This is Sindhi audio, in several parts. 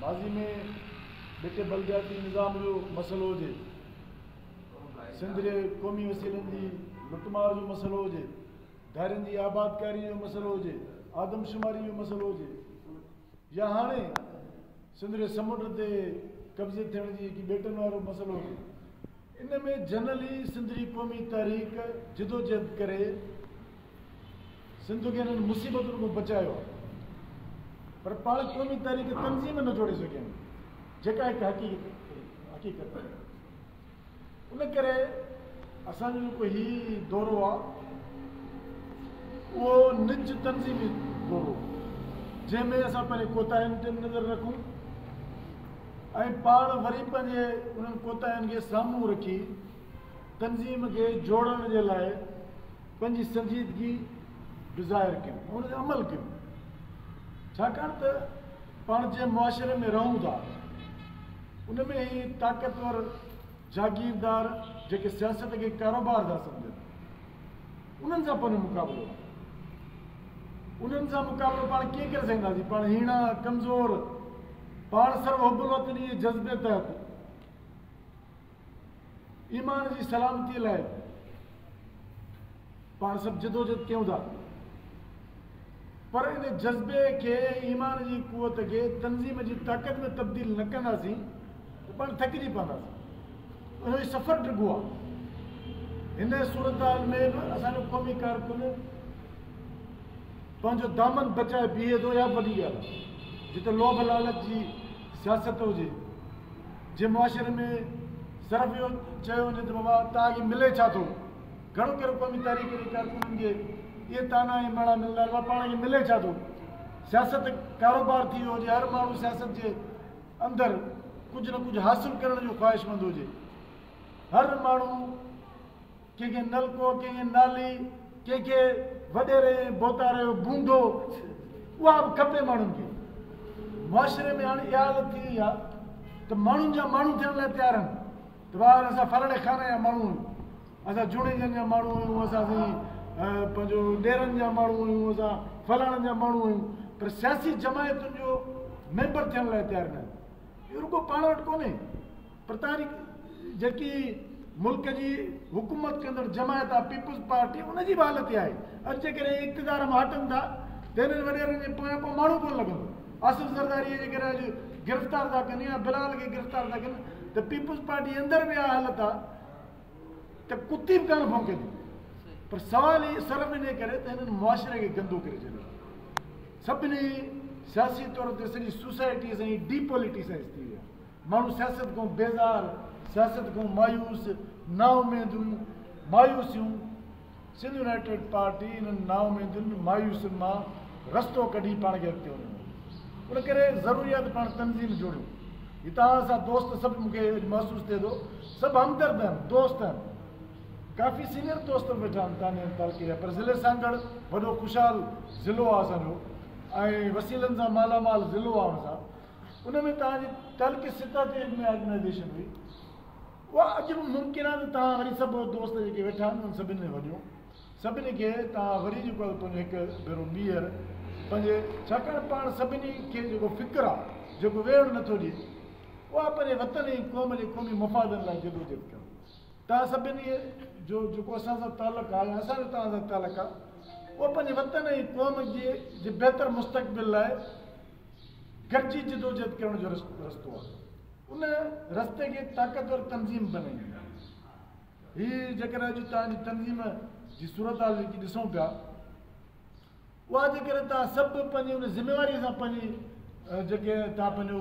ماضي ۾ ٻٽي بلدياتي نظام جو مسئلو هجي، سنڌ جي قومي وسيلن جي لٽمار جو مسئلو هجي، ڌارين جي آبادڪاري جو مسئلو هجي، آدمشماري جو مسئلو هجي يا هاڻي سنڌ جي سمنڊ تي قبضي ٿيڻ جي جيڪي ٻيٽن وارو مسئلو هجي، ان ۾ جنرلي سنڌ جي قومي تحريڪ جدوجهد ڪري سنڌ کي انهن مصيبتن کان بچايو آهي پر پاڻ قومي تحريڪ تنظيم نه جوڙي سگهيا آهيون جيڪا هڪ حقيقت آهي. ان ڪري اسان جو جيڪو هي دورو آهي اهو نج تنظيمي دورو آهي جنهن ۾ اسان پنهنجي ڪوتاهين تي به نظر رکون ۽ پاڻ وري پنهنجي انهن ڪوتاهين کي سامهون رکي تنظيم کي جوڙڻ جي لاء پنهنجي سنجيدگي به ظاهر ڪيون ۽ ان تي عمل ڪيون. ڇاڪاڻ ته پاڻ جنهن معاشري ۾ رهون ٿا ان ۾ هي طاقتور جاگيردار جيڪي سياست کي ڪاروبار ٿا سمجهن انهن سان پنهنجو مقابلو آهي. انهن سان مقابلو پاڻ ڪيئن ڪري سگهنداسين؟ پاڻ هيڻا، ڪمزور، پاڻ صرف حب الوطني جي جذبي تحت ايمان جي سلامتي لاء پاڻ سڀ جدوجھد ڪيون ٿا پر ان جذبي کي ايمان جي قوت کي تنظيم جي طاقت ۾ تبديل نه ڪنداسين ته پاڻ ٿڪجي پونداسين. ان جو سفر ڊگهو آهي. هن صورتحال ۾ به اسان جو قومي ڪارڪن پنهنجو دامن بچائي بيهي ٿو اها به وڏي ڳالهه آهي. جتي لوڀ لالچ جي سياست هجي، جنهن معاشري ۾ صرف اهو چيو وڃي ته بابا توهان کي ملي ڇا ٿو؟ گهڻو ڪري قومي تحريڪ جي ڪارڪنن کي اهي طعنا ۽ مهڻا ملندا آهن بابا پاڻ کي ملي ڇا ٿو؟ سياست ڪاروبار ٿي ويو هجي، هر ماڻهو سياست جي اندر ڪجهه نه ڪجهه حاصل ڪرڻ جو خواهشمند هجي، هر ماڻهو ڪنهن کي نلڪو، ڪنهن کي نالي، ڪنهن کي وڏيري ۽ ڀوتاري جو بوندو، اها به کپي ماڻهن کي. معاشري ۾ هاڻي اها حالت ٿي وئي آهي ته ماڻهن جا ماڻهو ٿيڻ لاء تيار آهن ته ڀاء اسان فلاڻي خاني جا ماڻهو آهيون، اسان جوڻيجن جا ماڻهو آهيون، اسان سائين پنهنجو ڏيرن جا ماڻهو آهيون، اسان فلاڻن جا ماڻهو آهيون، پر سياسي جماعتن جو ميمبر ٿيڻ لاء تيار نه آهن. اهو رڳو پاڻ وٽ ڪونهي. پر توهان جي جيڪي ملڪ جي حڪومت ڪندڙ جماعت آهي پيپلز پارٽي ان جي به حالت اها آهي. اڄ جيڪڏهن اهي اقتدار مان هٽن ٿا ته هنن وڏيرن جي پويان ڪو ماڻهو ڪونه لڳندو. آصف زرداري کي جيڪڏهن اڄ گرفتار ٿا ڪن يا بلاول کي گرفتار ٿا ڪن ته پيپلز پارٽي اندر به اها حالت آهي ته ڪتي به ڪانه ڀونڪندي. پر سوال هي صرف انهي ڪري ته هنن معاشري کي گندو ڪري ڇڏيو آهي. سڀني سياسي طور تي سڄي سوسائٽي سائين ڊي پوليٽيسائز ٿي وئي آهي. ماڻهو سياست کان بيزار، سياست کان مايوس، نااميدون، مايوسيون، سنڌ يونائيٽيڊ پارٽي انهن نااميدين، مايوسين مان رستو ڪڍي پاڻ کي اڳتي وڌڻو آهي. ان ڪري ضروري آهي ته پاڻ تنظيم جوڙيون. هي توهان سان دوست سڀ مون کي اڄ محسوس ٿئي ٿو سڀ همدرد آهن، دوست آهن. ڪافي سينئر دوست به ويٺا آهن تاني تعلقي جا پر ضلعي سانگهڙ وڏو خوشحال ضلعو آهي اسان جو ۽ وسيلن سان مالا مال ضلعو آهي ان سان ان ۾ توهان جي تعلقي سطح تي اڳ ۾ آرگنائيزيشن هئي اها اڄ به ممڪن آهي ته توهان وري سڀ دوست جيڪي ويٺا آهن انهن سڀني ۾ وڃو سڀني کي توهان وري جيڪو آهي پنهنجو هڪ ڀيرو ٻيهر پنهنجي ڇاڪاڻ پاڻ سڀني کي جيڪو فڪر آهي جيڪو ويهڻ نٿو ڏئي اها پنهنجي وطن ۽ قوم جي قومي مفادن لاء جدوجهد ڪرڻ توهان سڀني جو جيڪو اسان سان تعلق آهي يا اسان جو توهان سان تعلق آهي اهو پنهنجي وطن ۽ قوم جي بهتر مستقبل لاء گڏجي جدوجهد ڪرڻ جو رستو آهي. ان رستي کي طاقتور تنظيم بنائيندي. هي جيڪڏهن اڄ توهان جي تنظيم جي صورتحال جيڪي ڏسون پيا اها جيڪڏهن توهان سڀ پنهنجي ان ذميواري سان پنهنجي جيڪي توهان پنهنجو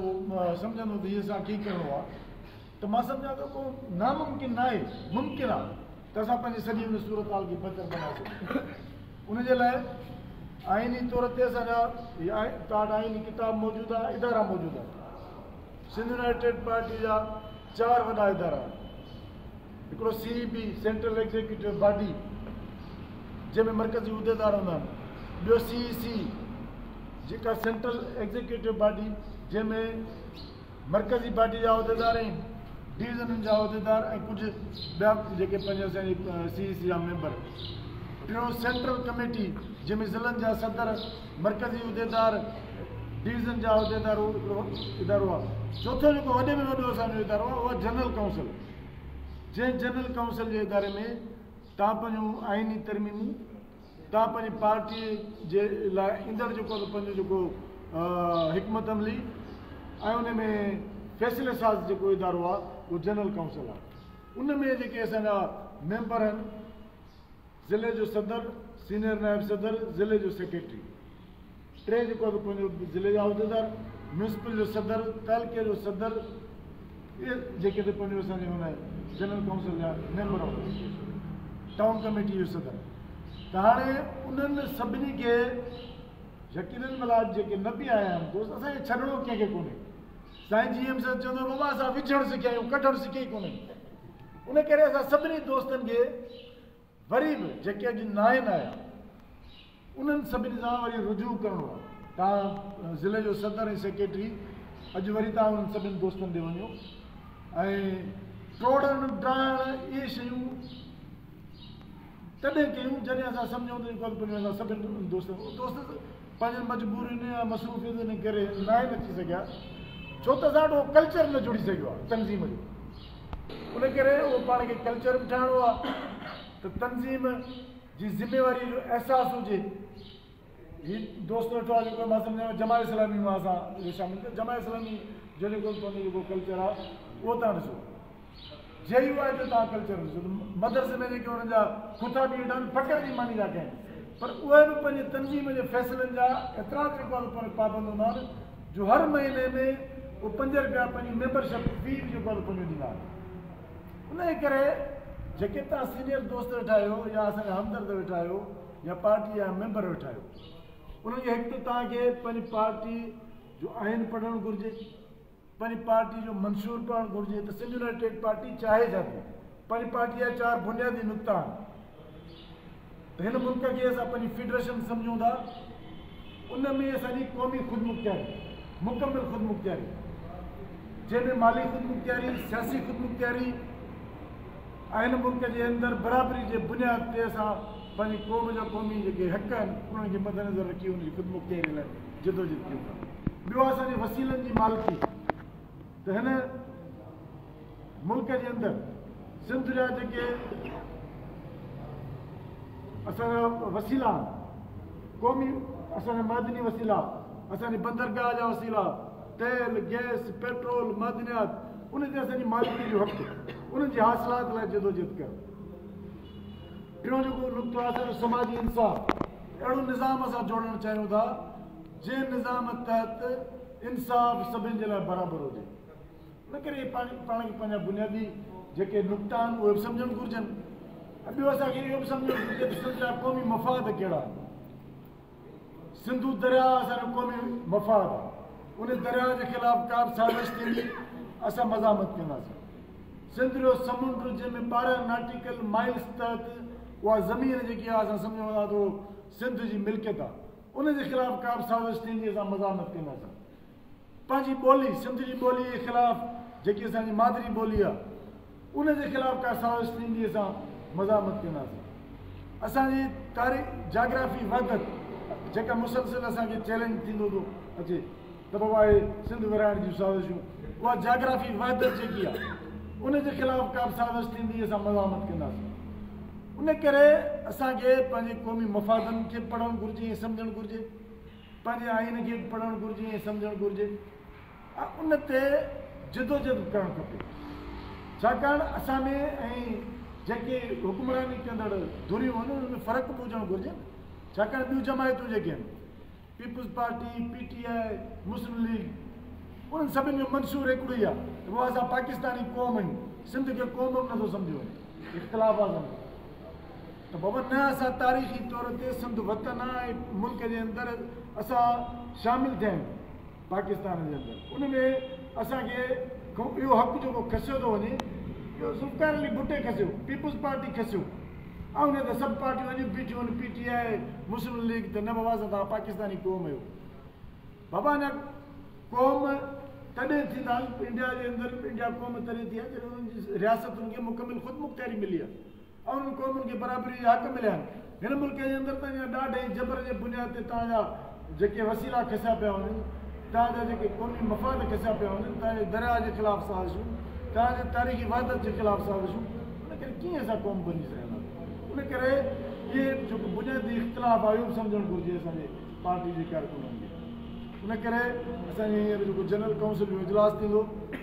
سمجهندو ته هي اسان کي ڪرڻو آهي ته مان سمجهان ٿو ڪو ناممڪن ناهي، ممڪن آهي ته اسان پنهنجي سڄي ان صورتحال کي بهتر بنائي سگهون. ان جي لاء آئيني طور تي اسان جا توهان وٽ آئيني ڪتاب موجود آهي، ادارا موجود آهن. سنڌ يونائيٽيڊ پارٽي جا چار وڏا ادارا آهن. هڪڙو C E B, central executive body, جنهن ۾ مرڪزي عهديدار هوندا آهن. ٻيو سي اي سي، جيڪا سينٽرل ايگزيڪيوٽو باڊي، جنهن ۾ مرڪزي باڊي جا عهديدار ۽ ڊويزنن جا عهديدار ۽ ڪجهه ٻيا جيڪي پنهنجي اسان جي سي اي سي جا ميمبر. ٽيون سينٽرل ڪميٽي جنهن ۾ ضلعن جا صدر، مرڪزي عهديدار، ڊويزن جا عهديدار اهو هڪڙو ادارو آهي. چوٿون جيڪو وڏي ۾ وڏو اسان جو ادارو آهي اهو آهي جنرل ڪائونسل. جنهن جنرل ڪائونسل جي اداري ۾ توهان پنهنجون آئيني ترميمون، توهان پنهنجي پارٽي جي لاء ايندڙ جيڪو پنهنجو جيڪو حڪمت عملي ۽ ان ۾ فيصلي ساز جيڪو ادارو آهي اهو جنرل ڪائونسل آهي. ان ۾ جيڪي اسان جا ميمبر آهن، ضلعي جو صدر، سينئر نائب صدر، ضلعي جو سيڪريٽري، ٽي جيڪو آهي پنهنجو ضلعي جا عهديدار، ميونسپل جو صدر، تعلقي جو صدر، اهي جيڪي ته پنهنجو اسان جي هن جنرل ڪائونسل جا ميمبر هوندا، ٽائون ڪميٽي جو صدر. ته هاڻي انهن سڀني کي يقينن ملا جيڪي نه به آيا آهن دوست، اسان کي ڇڏڻو ڪنهن کي ڪونهي. سائين جي ايم سيد چوندو بابا اسان وجهڻ سکيا آهيون، ڪڍڻ سکيا ئي ڪونهي. ان ڪري اسان سڀني دوستن کي وري به جيڪي اڄ ناهن آيا انهن سڀني سان وري رجوع ڪرڻو آهي. توهان ضلعي جو صدر ۽ سيڪريٽري اڄ وري توهان انهن سڀني دوستن ڏي وڃو ۽ ٽوڙڻ ڊاهڻ اهي شيون تڏهن ڪيون جڏهن اسان سمجهون ته جيڪو اسان سڀني دوستن دوست پنهنجن مجبورين يا مصروفيتن جي ڪري ناهن اچي سگهيا، ڇو ته اسان وٽ اهو ڪلچر نه جڙي سگهيو آهي تنظيم جو. ان ڪري اهو پاڻ کي ڪلچر به ٺاهڻو آهي ته تنظيم جي ذميواريء جو احساس هجي. هي دوست ويٺو آهي جيڪو مان سمجهان ٿو جماعت اسلامي مان اسان اهو شامل ٿيو. جماعت اسلامي جو جيڪو پنهنجو جيڪو ڪلچر آهي اهو تان ڏسو. جي يو آء جو توهان ڪلچر ڏسو ته مدرسي ۾ جيڪي انهن جا کتا به ويٺا آهن فقر جي ماني جا ڪين پر اهي به پنهنجي تنظيم جي فيصلن جا ايترا ته جيڪو آهي پنهنجو پابند هوندا آهن جو هر مهيني ۾ اهي 5 رپيا پنهنجي ميمبرشپ في به جيڪو آهي پنهنجو ڏيندا آهن. ان جي ڪري جيڪي توهان سينيئر دوست ويٺا آهيو يا اسان جا همدرد ويٺا آهيو يا پارٽي جا ميمبر ويٺا آهيو انهن کي هڪ ته توهان کي پنهنجي پارٽي جو آئين پڙهڻ گهرجي، پنهنجي پارٽي جو منشور پڙهڻ گهرجي ته سنڌ يونائيٽيڊ پارٽي چاهي ڇا ٿي. پنهنجي پارٽي جا 4 بنيادي نقطا آهن ته هن ملڪ کي اسان پنهنجي فيڊريشن سمجهون ٿا، ان ۾ اسان جي قومي خودمختياري، مڪمل خودمختياري، جنهن ۾ مالي خودمختياري، سياسي خودمختياري ۽ هن ملڪ جي اندر برابري جي بنياد تي اسان پنهنجي قوم جا قومي جيڪي حق آهن انهن کي مدنظر رکي ان جي خودمختياري لاء جدوجھد ڪيون ٿا. ٻيو اسان جي وسيلن جي مالڪي ته هن ملڪ جي اندر سنڌ جا جيڪي اسان جا وسيلا آهن، قومي اسان جا معدني وسيلا، اسان جي بندرگاهه جا وسيلا، تيل، گئس، پيٽرول، معدنيات، ان تي اسان جي مالڪي جو حق، انهن جي حاصلات لاء جدوجھد ڪرڻ. ٽيون جيڪو نقطو آهي اسان جو سماجي انصاف، اهڙو نظام اسان جوڙڻ چاهيون ٿا جنهن نظام تحت انصاف سڀني جي لاء برابر هجي. ان ڪري پاڻ کي پنهنجا بنيادي جيڪي نقطا آهن اهي به سمجهڻ گهرجن ۽ ٻيو اسان کي اهو به سمجهڻ گهرجي ته سنڌ جا قومي مفاد ڪهڙا آهن. سنڌو درياء اسان جو قومي مفاد آهي، ان درياء جي خلاف ڪا به سازش ٿيندي اسان مزاحمت ڪنداسين. سنڌ جو سمنڊ جنهن ۾ 12 ناٽيڪل مائلز تحت اها زمين جيڪي آهي اسان سمجهون ٿا ته اهو سنڌ جي ملڪيت آهي، ان جي خلاف ڪا به سازش ٿيندي اسان مزاحمت ڪنداسين. پنهنجي ٻولي سنڌ جي ٻولي جي خلاف جيڪي اسان جي مادري ٻولي آهي ان جي خلاف ڪا سازش ٿيندي اسان مزاحمت ڪنداسين. اسان جي تاريخ جاگرافي وحدت جيڪا مسلسل اسان کي چئلينج ٿيندو ٿو اچي ته بابا اهي سنڌ ورهائڻ جون سازشون، اها جاگرافي وحدت جيڪي آهي ان جي خلاف ڪا به سازش ٿيندي اسان مزاحمت ڪنداسين. ان ڪري اسان کي پنهنجي قومي مفادن کي پڙهڻ گهرجي ۽ سمجهڻ گهرجي، پنهنجي آئين کي به پڙهڻ گهرجي ۽ سمجهڻ گهرجي ۽ ان تي جدوجهد به ڪرڻ کپي، ڇاڪاڻ اسان ۾ ۽ جيڪي حڪمراني ڪندڙ ڌريون آهن انهن ۾ فرق به هجڻ گهرجي نه، ڇاڪاڻ ٻيون جماعتون جيڪي آهن Peoples Party, P T I, Muslim League, انهن سڀني جو منشور هڪڙو ئي آهي ته بابا اسان پاڪستاني قوم آهيون، سنڌ کي قوم به نٿو سمجهيو وڃي، اختلاف آهي سمجهو ته بابا نه اسان تاريخي طور تي سنڌ وطن آهي ۽ ملڪ جي اندر اسان شامل ٿيا آهيون پاڪستان جي اندر، ان ۾ اسان کي اهو حق جيڪو کسيو ٿو وڃي اهو ذوالفقار علي ڀٽي کسيو، پيپلز پارٽي کسيو ۽ ان تي سڀ پارٽيون اڄ به بيٺيون آهن، پي ٽي آء، مسلم ليگ ته نه بابا اسان توهان پاڪستاني قوم آهيو. بابا اڃا قوم تڏهن ٿيندا انڊيا جي اندر انڊيا قوم تڏهن ٿي آهي جڏهن انهن جي رياستن کي مڪمل خودمختياري ملي آهي ۽ انهن قومن کي برابري جا حق مليا آهن. هن ملڪ جي اندر ته اڃا ڏاڍ ۽ جبر جي بنياد تي توهان جا جيڪي وسيلا کسيا پيا وڃن، توهان جا جيڪي قومي مفاد کسيا پيا وڃن، توهان جي درياهه جي خلاف سازشون، توهان جي تاريخي وحدت جي خلاف سازشون، ان ڪري ڪيئن اسان قوم بنجي سگهنداسين؟ ان ڪري اهي جيڪو بنيادي اختلاف آهي اهو به سمجهڻ گهرجي اسان جي پارٽي جي ڪارڪنن کي. ان ڪري اسان جي هينئر جيڪو جنرل ڪائونسل جو اجلاس ٿيندو،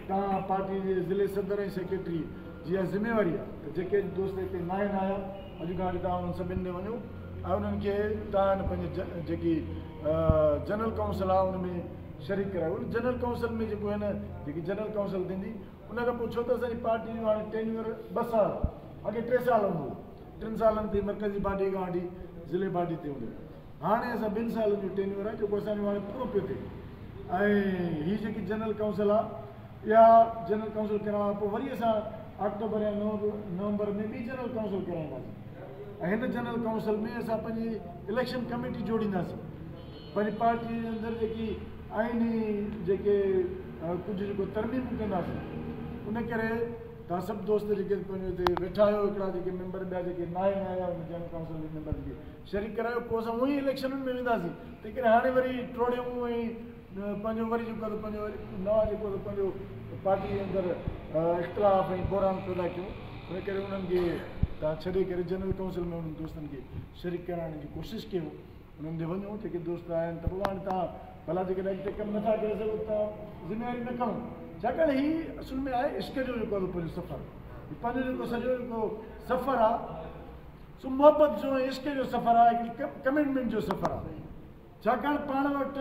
توهان پارٽي جي ضلعي صدر ۽ سيڪريٽري جي اها ذميواري آهي ته جيڪي دوست هتي ناهن آيا، اڄ کان وٺي توهان انهن سڀني ڏي وڃو ۽ انهن کي توهان پنهنجي جيڪي جنرل ڪائونسل آهي ان ۾ شريڪ ڪرايو. ان جنرل ڪائونسل ۾ جيڪو هن جيڪي جنرل ڪائونسل ٿيندي ان کان پوء ڇو ته اسان جي پارٽي جو هاڻي ٽينيور 2 سال اڳي 3 سال هوندو هو، 3 سالن تي مرڪزي باڊي کان وٺي ضلعي باڊي تي هوندو هو، هاڻي اسان 2 سالن جو ٽينيور آهي جيڪو اسان جو هاڻي پورو پيو ٿئي ۽ هي جيڪي جنرل ڪائونسل آهي اها جنرل ڪائونسل ڪرائڻ کان پوء وري اسان آڪٽوبر يا نومبر ۾ ٻي جنرل ڪائونسل ڪرائينداسين ۽ هن جنرل ڪائونسل ۾ اسان پنهنجي اليڪشن ڪميٽي جوڙينداسين. پنهنجي پارٽي جي اندر جيڪي آئيني جيڪي ڪجهه جيڪو ترميمون ڪنداسين. ان ڪري توهان سڀ دوست جيڪي پنهنجو هتي ويٺا آهيو، هڪڙا جيڪي ميمبر ٻيا جيڪي ناهن آيا ان جنرل ڪائونسل جي ميمبرن کي شريڪ ڪرايو، پوء اسان اونئي اليڪشنن ۾ وينداسين. تنهن ڪري هاڻي وري ٽوڙيون ۽ پنهنجو وري جيڪو آهي پنهنجو وري نوان جيڪو آهي پنهنجو پارٽي جي اندر اختلاف ۽ بحران پيدا ڪيون. ان ڪري انهن کي توهان ڇڏي ڪري جنرل ڪائونسل ۾ انهن دوستن کي شريڪ ڪرائڻ جي ڪوشش ڪيو، انهن ڏي وڃو جيڪي دوست آيا آهن ته بابا هاڻي توهان ڀلا جيڪڏهن اڳتي ڪم نٿا ڪري سگهو ته توهان ذميواري نه کڻو، ڇاڪاڻ هي اصل ۾ آهي عشق جو جيڪو آهي پنهنجو سفر، هي پنهنجو جيڪو سڄو جيڪو سفر آهي سو محبت جو ۽ عشق جو سفر آهي، هڪڙي ڪمٽمينٽ جو سفر آهي. ڇاڪاڻ پاڻ وٽ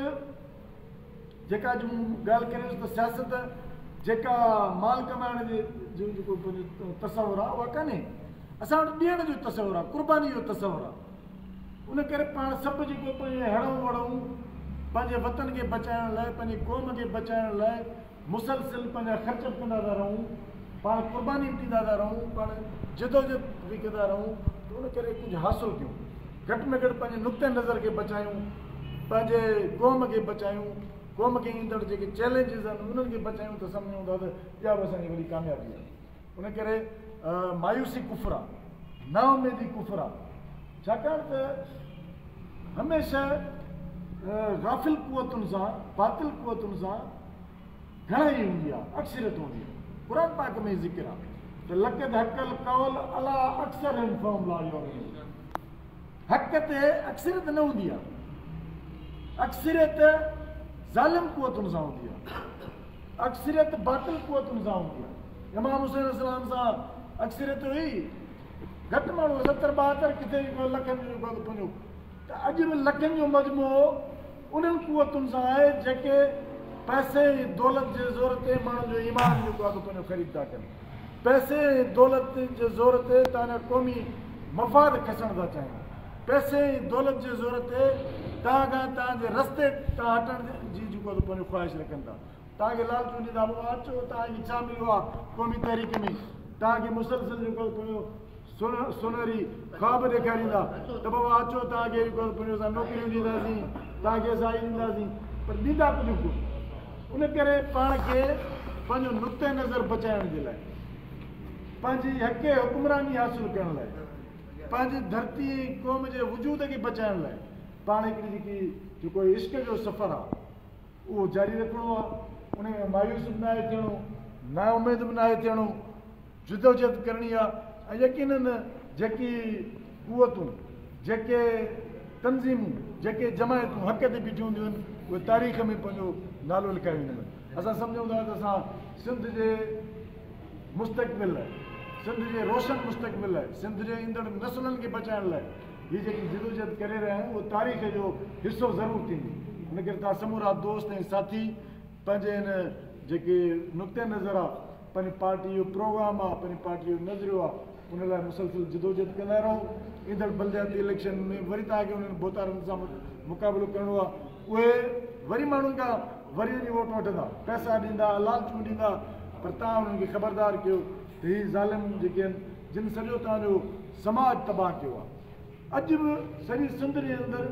جيڪا اڄ مون ڳالهه ڪري هيس ته سياست جيڪا مال ڪمائڻ جي جو جيڪو پنهنجو تصور آهي اها ڪانهي، اسان وٽ ڏيڻ جو تصور آهي، قرباني جو تصور آهي. ان ڪري پاڻ سڀ جيڪو پنهنجي هڙئون وڙئون پنهنجي وطن کي بچائڻ لاء، پنهنجي قوم کي بچائڻ لاء مسلسل پنهنجا خرچ به ڪندا ٿا رهون، پاڻ قرباني به ڏيندا ٿا رهون، پاڻ جدوجهد به ڪندا رهون ته ان ڪري ڪجهه حاصل ڪيون، گهٽ ۾ گهٽ پنهنجي نقطه نظر کي بچايون، پنهنجي قوم کي بچايون، قوم کي ايندڙ جيڪي چئلينجز آهن انهن کي بچايون ته سمجهون ٿا ته اها به اسان جي وڏي ڪاميابي آهي. ان ڪري مايوسي ڪفر آهي، نااميدي ڪفر آهي، ڇاڪاڻ ته هميشه غافل قوتن سان، باطل قوتن سان گهڻائي هوندي آهي، اڪثريت هوندي آهي. قرآن پاڪ ۾ ذڪر آهي ته لقد حق القول علي اڪثرهم فهم لا يؤمنون. حق تي اڪثريت نه هوندي آهي، اڪثريت ظالم قوتن سان هوندي آهي، اڪثريت باطل قوتن سان هوندي آهي. امام حسين عليه السلام سان اڪثريت هئي، گهٽ ماڻهو 70 72 ڪٿي لکن جو جيڪو پنهنجو، ته اڄ به لکن جو مجموعو انهن قوتن سان آهي جيڪي پئسي ۽ دولت جي زور تي ماڻهن جو ايمان جيڪو آهي سو پنهنجو خريد ٿا ڪن، پئسي ۽ دولت جي زور تي توهان جا قومي مفاد کسڻ ٿا چاهين، پئسي ۽ دولت جي زور تي توهان کان توهان جي رستي تان هٽڻ جي جيڪو آهي سو پنهنجو خواهش رکن ٿا. توهان کي لالچون ڏيندا بابا اچو توهان کي ڇا مليو آهي قومي تحريڪ ۾، توهان کي مسلسل جيڪو آهي پنهنجو سونهري خواب ڏيکاريندا ته بابا اچو توهان کي جيڪو پنهنجو اسان نوڪريون ڏينداسين، توهان کي اسان هي ڏينداسين، پر ڏيندا ڪجهه به ڪونه. ان ڪري پاڻ کي پنهنجو نقطه نظر بچائڻ جي لاء، پنهنجي حق حڪمراني حاصل ڪرڻ لاء، پنهنجي ڌرتي ۽ قوم جي وجود کي بچائڻ لاء پاڻ هڪڙي جيڪي جيڪو عشق جو سفر آهي اهو جاري رکڻو آهي. ان ۾ مايوس به ناهي ٿيڻو، نااميد به ناهي ٿيڻو، جدوجهد ڪرڻي آهي ۽ يقينن جيڪي قوتون، جيڪي تنظيمون، جيڪي جماعتون حق تي بيٺيون هونديون آهن اهي تاريخ ۾ پنهنجو نالو لکائي وينديون آهن. اسان سمجهون ٿا ته اسان سنڌ جي مستقبل لاء، سنڌ جي روشن مستقبل لاء، سنڌ جي ايندڙ نسلن کي بچائڻ لاء هي جيڪي جدوجهد ڪري رهيا آهيون اهو تاريخ جو حصو ضرور ٿيندي. ان ڪري توهان سمورا دوست ۽ ساٿي پنهنجي هن جيڪي نقطه نظر آ، پنهنجي پارٽي جو پروگرام آ، پنهنجي پارٽي جو نظريو آ، ان لاء مسلسل جدوجهد ڪندا رهو. ايندڙ بلدياتي اليڪشن ۾ وري توهان کي انهن ڀوتارن سان مقابلو ڪرڻو آ. اهي وري ماڻهن کان وري وڃي ووٽ وٺندا، پئسا ڏيندا، لالچون ڏيندا، پر توهان انهن کي خبردار ڪيو ته هي ظالم جيڪي آهن، جن سڄو توهان جو سماج تباهه ڪيو آ. اڄ به سڄي سنڌ جي اندر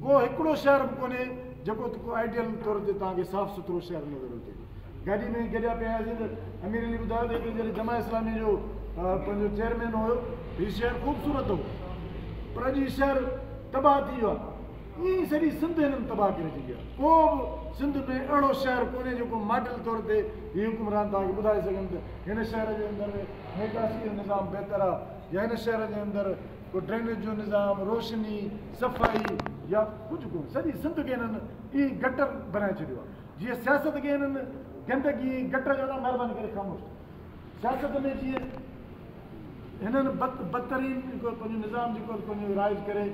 ڪو هڪڙو شهر به ڪونهي جيڪو ڪو آئيڊيل طور تي توهان کي صاف سٿرو شهر نظر اچي. گاڏي ۾ گڏيا پيا آياسين ته امير علي ٻڌايو ته هتي جڏهن جماعت اسلامي جو پنهنجو چيئرمين هيو هي شهر خوبصورت هو پر اڄ هي شهر تباهه ٿي ويو آهي. ائين ئي سڄي سنڌ هنن تباهه ڪري ڇڏي آهي. ڪو به سنڌ ۾ اهڙو شهر ڪونهي جيڪو ماڊل طور تي هي حڪمران توهان کي ٻڌائي سگهن ته هن شهر جي اندر نيڪاسي جو نظام بهتر آهي يا هن شهر جي اندر ڪو ڊرينيج جو نظام، روشني، صفائي يا ڪجهه ڪونهي. سڄي سنڌ کي هنن ائين گٽر بنائي ڇڏيو آهي. جيئن سياست کي هنن گندگي ۽ گٽر جو مهرباني ڪري خاموش ٿيو. سياست ۾ جيئن هنن بدترين جيڪو پنهنجو نظام جيڪو پنهنجو رائج ڪري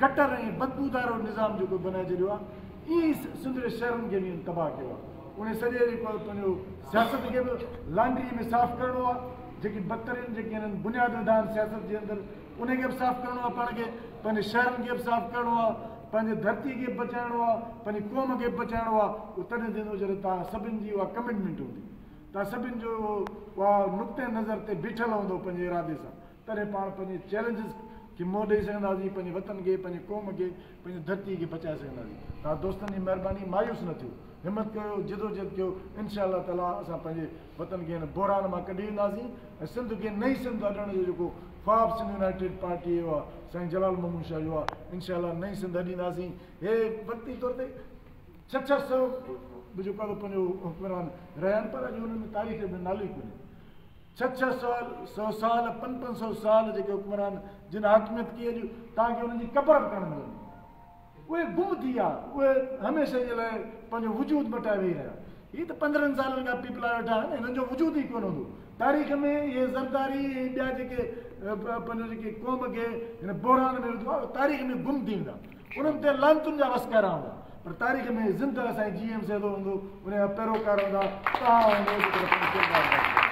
گٽر ۽ بدبودار نظام جيڪو بنائي ڇڏيو آهي، ائين ئي سنڌ جي شهرن کي به هن تباهه ڪيو آهي. ان سڄي جيڪو پنهنجو سياست کي به لانڊري ۾ صاف ڪرڻو آهي، جيڪي بدترين جيڪي هنن بنياد وڌا آهن سياست جي اندر، ان کي به صاف ڪرڻو آهي، پاڻ کي پنهنجي شهرن کي به صاف ڪرڻو آهي، پنهنجي ڌرتي کي به بچائڻو آهي، پنهنجي قوم کي به بچائڻو آهي. اهو تڏهن ٿيندو جڏهن توهان سڀن جي اها ڪمٽمينٽ هوندي. توهان سڀن جو اها نقطه نظر تي بيٺل هوندو پنهنجي ارادي سان، تڏهن پاڻ پنهنجي چئلينجز کي منهن ڏئي سگهنداسين، پنهنجي وطن کي، پنهنجي قوم کي، پنهنجي ڌرتي کي بچائي سگهنداسين. توهان دوستن جي مهرباني، مايوس نه ٿيو، همت ڪيو، جدوجهد ڪيو، انشاء الله تعاليٰ اسان پنهنجي وطن کي هن بحران مان ڪڍي وينداسين ۽ سنڌ کي نئين سنڌ اڏڻ جو جيڪو خواب سنڌ يونائيٽيڊ پارٽيء جو آهي، سائين جلال محمود شاهه جو آهي، انشاء الله نئين سنڌ اڏينداسين. هي وقتي طور تي. ڇهه ڇهه سئو به جيڪو آهي پنهنجو حڪمران رهيا آهن پر اڄ انهن ۾ تاريخ ۾ نالو ئي ڪونهي. ڇهه ڇهه سئو سال، پنج پنج سئو سال جيڪي حڪمران جن حاڪميت ڪئي اڄ توهان کي انهن جي قبر به ڪانه ملندي. اهي گم ٿي ويا، اهي هميشه جي لاء پنهنجو وجود مٽائي ويهي رهيا. هي ته 15 سالن کان پيپلا ويٺا آهن، هنن جو وجود ئي ڪونه هوندو. تاريخ ۾ اهي زرداري ۽ ٻيا جيڪي پنهنجو جيڪي قوم کي هن بحران ۾ وڌو آهي اهي تاريخ ۾ گم ٿي ويندا. انهن تي لعنتن جا وسڪارا هوندا پر تاريخ ۾ زنده سائين جي ايم سيد هوندو، ان جا پيروڪار هوندا، توهان هوندو جيڪڏهن پنهنجو ڪردار ادا ڪندو.